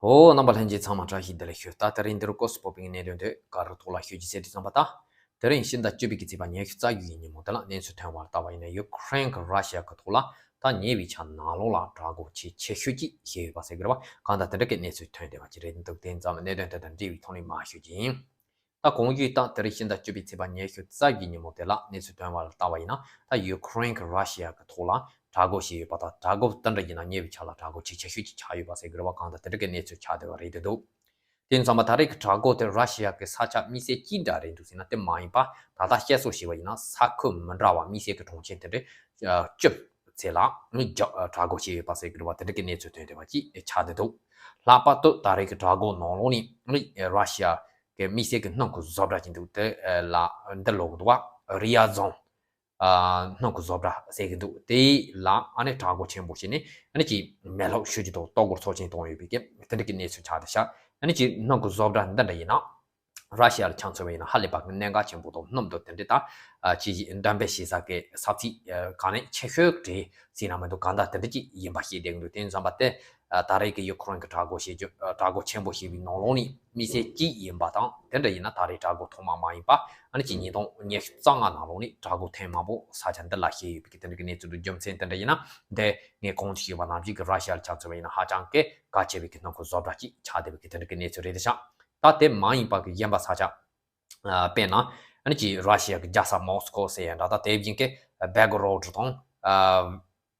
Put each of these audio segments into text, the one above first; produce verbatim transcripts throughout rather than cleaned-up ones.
ཨོ། རྣམ་པ་ལྷན་རྒྱས་ཚང་མ་བཀྲ་ཤིས་བདེ་ལེགས་ཞུ། ད་དེ་རིང་འདིར་ཀོ་སི་པོ་པིང་གནད་དོན་དེ་ག་རུ་ཐོག་ལ་ཤོད་ཀྱི་ཟེར་དུས་ཙམ་པ། ད་དེ་རིང་ཕྱི་ཟླ་བཅུ་པའི་གི་ཚེས་པ་ཉི་ཤུ་རྩ་བཞི་ཡི་ཉིན་མོ་དེ་ལ་གནས་ཚུལ་ཐོན་པར་ལྟ་བ་ཡིན་ན། ཡུ་ཁུ་རེན་གྱིས་ར་ཤི་ཡ་གི་ཐོག་ལ་ད་ཉེ་བའི་ཆར་ནང་ལོགས་ལ་དྲག་རྒོལ་ཆེས་ཆེ་ཤོས་ཅིག་བྱས་ཡོད་པ་ཟེར་གི་རེད་བ། གང་ལྟར་དེ་འདྲ་གི་གནས་ཚུལ་ཐོན་བསྡད་པ་ཅིག་རེད་འདུག་དེ་ཙམ་གནད་དོན་དེ་དང་འབྲེལ་བའི་ཐོག་ནས་མར་ཤོད་ཀྱི་ཡིན། ད་གོང་ཞུས་ལྟར་དེ་རིང་ཕྱི་ཟླ་བཅུ་པའི་ཚེས་པ་ཉི་ཤུ་རྩ་བཞི་ཉིན་མོ་དེ་ལ་གནས་ཚུལ་ཐོན་པར་ལྟ་བ་ཡིན་ན། ད་ཡུ་ཁུ་རེན་གྱིས་ར་ཤི་ཡ་གི་ཐོག་ལ་དྲག་རྒོལ་བྱས་ཡོད་པ་དང་། དྲག་རྒོལ་དེ་འདྲ་ཡིན་ན་ཉེ་བའི་ཆར་ལ་དྲག་རྒོལ་ཆེས་ཆེ་ཤོས་ཅིག་ཆགས་ཡོད་པ་ཟེར་གི་རེད་བ། གང་ལྟར་དེ་འདྲ་གི་གནས་ཚུལ་ཆགས་བསྡད་པ་རེད་འདུག་དེ་ཙམ་པ་ད་རེས་ཀྱི་དྲག་རྒོལ་དེ་ར་ཤི་ཡ་གི་ས་ཆ་དམིགས་བསལ་གཅིག་འདྲ་རེད་འདུག་ཟེར་ན་དེ་མ་ཡིན་པ། ད་ལྟ་བཤད་སྲོལ་བྱས་པ་ཡིན་ན་ས་ཁུལ་མི་འདྲ་བ་དམིགས་བསལ་གྱི་གྲོང་ཁྱེར་དེ་འདྲ་བཅུ་ཚེ་ལ་ནི་རྒྱ་དྲག་རྒོལ་བྱས་ཡོད་པ་ཟེར་གི་རེད་བ། དེ་འདྲ་གི་གནས་ཚུལ་ཐོན་བསྡད་པ་ཅིག་ཆགས་བསྡད་འདུག་ལྷག་པར་དུ་ད་རེས་ཀྱི་དྲག་རྒོལ་ནང་ལོགས་ནས་ནི་ར་ཤི་ཡ་གི་དམིགས་བསལ་གྱི་སྣུམ་གྱི་བཟོ་གྲྭ་ཅིག་འདུག་དེ་ལ་འདི་ལབ་གི་འདུག་བ། རི་ཡ་རྫོང་ཨ་སྣུམ་གྱི་བཟོ་གྲྭ་ཟེར་གི་འདུག་དེ་ལ་ཨ་ནི་དྲག་རྒོལ་ཆེན་པོ་བྱས་ནས་ཨ་ནི་ཅིག་མེ་སློག་ཤུགས་ཀྱིས་དང་གཏོར་རྒོལ་ཚབས་ཆེན་བཏང་ཡོད་པའི་གི་དེ་འདྲ་གི་གནས་ཚུལ་ཆགས་བསྡད་ཤག་ཨ་ནི་ཅིག་སྣུམ་གྱི་བཟོ་གྲྭ་འདི་འདྲ་ཡིན་ན། ར་ཤི་ཡ་ལ་ཆ་མཚོན་པ་ཡིན་ན་ཧ་ལས་པ་གི་གནད་འགག་ཆེན་པོ་དང་། སྣུམ་དང་དེ་འདྲ་ད་ཨ་ཅིག་འདྲེན་སྤེལ་བྱེད་ས་གི་ས་ཚིགས་ཨ་ག་ནས་ཆེ་ཤོས་རེད་ཟེར་ན་མི་འདུག་གང་ལྟར་དེ་འདྲ་ཅིག་ཡིན་པ་ཤེས་བསྡད་ཀྱི་འདུག་དེ་ཙམ་པ་དེ་ཨ་ད་རེས་ཀྱི་ཡུ་ཁུ་རེན་གྱི་དྲག་རྒོལ་བྱེད་རྒྱུ་ཨ་དྲག་རྒོལ་ཆེན་པོ་བྱས་པའི་ནང་ལོགས་ནས་དམིགས་བསལ་གཅིག་ཡིན་པ་དང་། དེ་འདྲ་ཡིན་ན་ད་རེས་དྲག་རྒོལ་ཐོག་མ་མ་ཡིན་པ་ཨ་ནི་ཅིག་ཉིས་སྟོང་ཉི་ཤུ་རྩ་ལྔ་ནང་ལོགས་ནས་དྲག་རྒོལ་ཐེངས་མང་པོ་ས་ཆ་འདི་ལ་བྱས་ཡོད་པའི་གི་དེ་འདྲ་གི་གནས་ཚུལ་འདུག་རྒྱུ་མཚན་དེ་འདྲ་ཡིན་ན་འདི་ངས་གོང་དུ་ཞུས་པ་ནང་བཞིན་གི་ར་ཤི་ཡ་ལ་ཆ་མཚོན་པ་ཡིན་ན་ཧ་ཅང་གི་གལ་ཆེ་བའི་གི་སྣུམ་གྱི་བཟོ་གྲྭ་ཅིག་ཆགས་བསྡད་པའི་གི་དེ་འདྲ་གི་གནས་ཚུལ་རེད་ཤག་ད་དེ་མ་ཡིན་པ་གི་གཞན་པ་ས་ཆ་ཨ་དཔེར་ན་ཨ་ནི་ཅིག་ར་ཤི་ཡ་གི་རྒྱལ་ས་མོ་སི་ཀོ་ཟེར་ཡ་འདྲ། ད་དེ་བཞིན་གི་སྦེལ་གོ་རོད་དང་ཨ་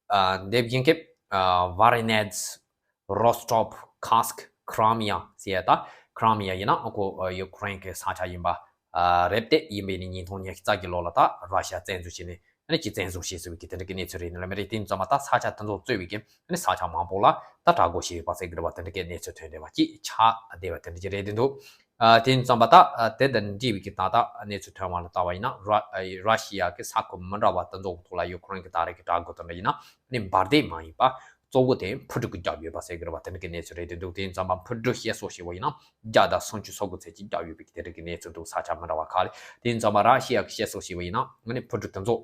ཨ་དེ་བཞིན་གི་ཨ་ཝ་རི་ནེ་ཛི། རོ་སི་ཊོབ། ཁཱ་སི་ཀི། ཁི་རི་མི་ཡ་ཟེར་ཡ། ད་ཁི་རི་མི་ཡ་ཡིན་ན་ཨ་ཁོ་ཨ་ཡུ་ཁུ་རེན་གི་ས་ཆ་ཡིན་པ་ཨ་རེད་དེ། ཡིན་པས་ནི་ཉིས་སྟོང་ཉི་ཤུ་རྩ་བརྒྱད་ལོ་ལ་ད་ར་ཤི་ཡ་བཙན་འཛུལ་བྱས་ནས་ཨ་ནི་ཅིག་བཙན་བཟུང་བྱས་ཟེར་བའི་གི་དེ་འདྲ་གི་གནས་ཚུལ་རེད། ནི་ལ་མི་རེད། དེ་ཙམ་པ་ད་ས་ཆ་དེ་ཚོ་གཙོས་པའི་གི་ཨ་ནི་ས་ཆ་མང་པོ་ལ་ད་དྲག་རྒོལ་བྱས་ཡོད་པ་ཟེར་གི་རེད་བ། དེ་འདྲ་གི་གནས་ཚུལ་ཐོན་བསྡད་པ་ཅིག་ཆགས་བསྡད་པ་དེ་འདྲ་ཅིག་རེད་དེ་འདུག་ཨ་དེ་ཙམ་པ་ད་ཨ་དེ་དང་འབྲེལ་བའི་གི་ད་ལྟ་གནས་ཚུལ་ཐོན་པ་ལ་ལྟ་བ་ཡིན་ན། ར་ཨ་ར་ཤི་ཡ་གི་ས་ཁུལ་མི་འདྲ་བ་དེ་ཚོ་གི་ཐོག་ལ་ཡུ་ཁུ་རེན་གི་ད་རེས་གི་དྲག་རྒོལ་དེ་འདྲ་ཡིན་ན་ཨ་ནི་འབར་མདེལ་མ་ཡིན་པ། གཙོ་བོ་དེ་འཕུར་གྲུ་གིས་བརྒྱབ་ཡོད་པ་ཟེར་གི་རེད་བ། དེ་འདྲ་གི་གནས་ཚུལ་རེད་དེ་འདུག་དེ་ཙམ་པ་འཕུར་གྲུ་བཤད་སྲོལ་བྱས་པ་ཡིན་ན་བརྒྱ་དང་སུམ་ཅུ་སོ་དགུ་ཚད་ཅིག་བརྒྱབ་ཡོད་པའི་གི་དེ་འདྲ་གི་གནས་ཚུལ་འདུག་ས་ཆ་མི་འདྲ་བ་ཁག་ལ། དེ་ཙམ་པ་ར་ཤི་ཡ་གི་བཤད་སྲོལ་བྱས་པ་ཡིན་ན་ཨ་ནི་འཕུར་གྲུ་དེ་ཚོ་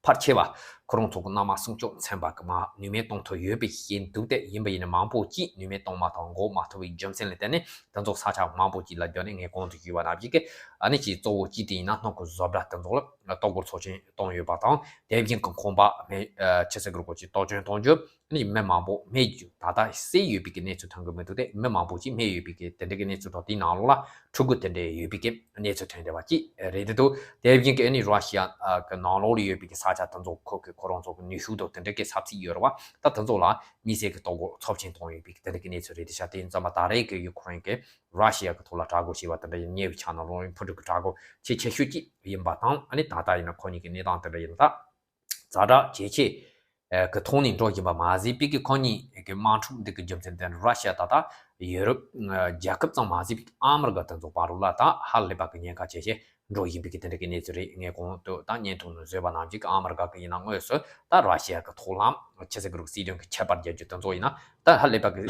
ཕལ་ཆེ་བ་ཁོ་རང་ཚོ་གི་མནའ་མ་སྲུང་སྐྱོབ་ཚན་པ་གིས་མར་ནུས་མེད་གཏོང་ཐུབ་ཡོད་པའི་ཤེས་འདུག་དེ་ཡིན་པ་ཡིན་ན་མང་པོ་ཅིག་ནུས་མེད་གཏོང་མ་ཐུབ། འགོག་མ་ཐུབ་པའི་རྒྱུ་མཚན་ལ་བརྟེན་ནས་དེ་ཚོ་ས་ཆ་མང་པོ་ཅིག་ལ་བརྒྱབ་ནས་ངས་གོང་དུ་ཞུས་པ་ནང་བཞིན་གི་ཨ་ནི་ཅིག་གཙོ་བོ་གཅིག་དེ་ཡིན་ན་སྣུམ་གྱི་བཟོ་གྲྭ་དེ་ཚོ་ལ་གཏོར་རྒོལ་ཚབས་ཆེན་བཏང་ཡོད་པ་དང་། དེ་བཞིན་གྱི་ཁང་པ་མེ་ཨ་ཆི་ཟེར་དགོས་རེད། ཅིག་གཏོར་སྐྱོན་གཏོང་རྒྱུ། ཨ་ནི་མི་མང་པོ་རྨས་རྒྱུ་ད་ལྟ་གསོས་ཡོད་པའི་གི་གནས་ཚུལ་ཐོན་གི་མི་འདུག་དེ་མི་མང་པོ་ཅིག་རྨས་ཡོད་པའི་གི་དེ་འདྲ་གི་གནས་ཚུལ་དང་། དེའི་ནང་ལོགས་ལ་ཕྲུ་གུ་དེ་འདྲ་ཡོད་པའི་གི་གནས་ཚུལ་ཐོན་བསྡད་པ་ཅིག་རེད་དེ་འདུག་དེ་བཞིན་གི་ཨ་ནི་ར་ཤི་ཡ་གི་ནང་ལོགས་ལ་ཡོད་པའི་གི་ས་ཆ་དེ་ཚོ་ཁོ་གི་ཁོ་རང་ཚོ་གི་ནུས་ཤུགས་དང་དེ་འདྲ་གི་ས་ཚིགས་ཡོད་རེད་བ། ད་དེ་ཚོ་ལ་དམིགས་བསལ་གི་གཏོར་རྒོལ་ཚབས་ཆེན་བཏང་ཡོད་པའི་གི་དེ་འདྲ་གི་གནས་ཚུལ་རེད་དེ་ཤག་དེ་ཙམ་པ་ད་རེས་གི་ཡུ་ཁུ་རེན་གི་ར་ཤི་ཡ་གི་ཐོག་ལ་དྲག་རྒོལ་བྱས་པ་དེ་འདྲ་ཡིན། ཉེ་བའི་ཆར་ནང་ལོགས་འཕུར་གྲུ་གི་དྲག་རྒོལ་ཆེས་ཆེ་ཤོས་ཅིག་ཡིན་པ་དང་། ཨ་ནི་ད་ལྟ་ཡིན་ན་ཁོ་གཉིས་གི་གནས་སྟངས་དེ་འདྲ་ཡིན་ན་ད། ཛ་དྲག་ཇེ་ཆེ་གི་ཐོག་ནས་འགྲོ་བཞིན་པ་མ་ཟད་པའི་གི་ཁོ་གཉིས་ཀྱི་དམག་འཁྲུག་འདི་གི་རྒྱུ་མཚན་དེ་ར་ཤི་ཡ་ད་ལྟ་ཡུ་རོབ་རྒྱལ་ཁབ་ཙམ་མ་ཟད་པའི་ཨ་མི་རི་ཀ་དེ་ཚོ་བར་ལ་ད་ཧ་ལས་པ་གི་ཉེན་ཁ་ཆེ་ཆེ་འགྲོ་བཞིན་པའི་གི་དེ་འདྲ་གི་གནས་ཚུལ་རེད། ངས་གོང་དུ་ད་བརྙན་ཐུང་ནང་བཟོས་པ་ནང་བཞིན་གི་ཨ་མི་རི་ཀ་གི་ཡིན་ན་དངོས་སུ་ད་ར་ཤི་ཡ་གི་ཐོག་ལ་ཆི་ཟེར་གི་རུ་སྲིད་དོན་གི་ཁྱད་པར་རྒྱག་རྒྱུ་དེ་ཚོ་ཡིན་ན་ད་ཧ་ལས་པ་གི་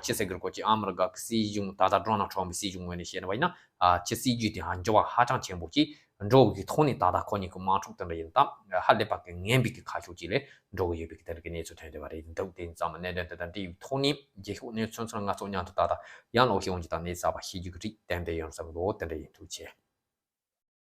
ཆི་ཟེར་གི་རུ་ཀོ་ཅི་ཨ་མི་རི་ཀ་གི་སྲིད་གཞུང་ད་ལྟ་ཌོ་ནལ་ཊམ་པི་སྲིད་གཞུང་ངོས་ནས་བཤད་ན་བ་ཡིན་ན། ཨ་ཕྱི་སྲིད་ཇུས་དེ་ཧ་འགྱུར་བ་ཧ་ཅང་ཆེན་པོ་ཅིག་འགྲོ་བའི་ཐོག་ནས་ད་ལྟ་ཁོ་གཉིས་ཀྱི་དམག་འཁྲུག་དེ་འདྲ་ཡིན་སྟབས་ཧ་ལས་པ་གི་ངན་པའི་གི་ཁ་ཕྱོགས་ཅིག་ལས་འགྲོ་གི་ཡོད་པའི་གི་དེ་འདྲ་གི་གནས་ཚུལ་ཐོན་བསྡད་པ་རེད་འདུག་དེ་ཙམ་གནད་དོན་དེ་དང་འབྲེལ་བའི་ཐོག་ནས་རྒྱལ་ཤོག་གནས་ཚུལ་ཚོར་ང་ཚོ་མཉམ་དུ་ད་ལྟ་ཡང་ལོག་ཤེས་ཡོང་གི་དང་གནས་ཚབ་པ་ཤེས་རྒྱུ་གི་རིགས་གཏན་འབེབས་ཡོང་བསམ་གི་འདུག་དེ་འདྲ་ཡིན། ཐུགས་རྗེ་ཆེ།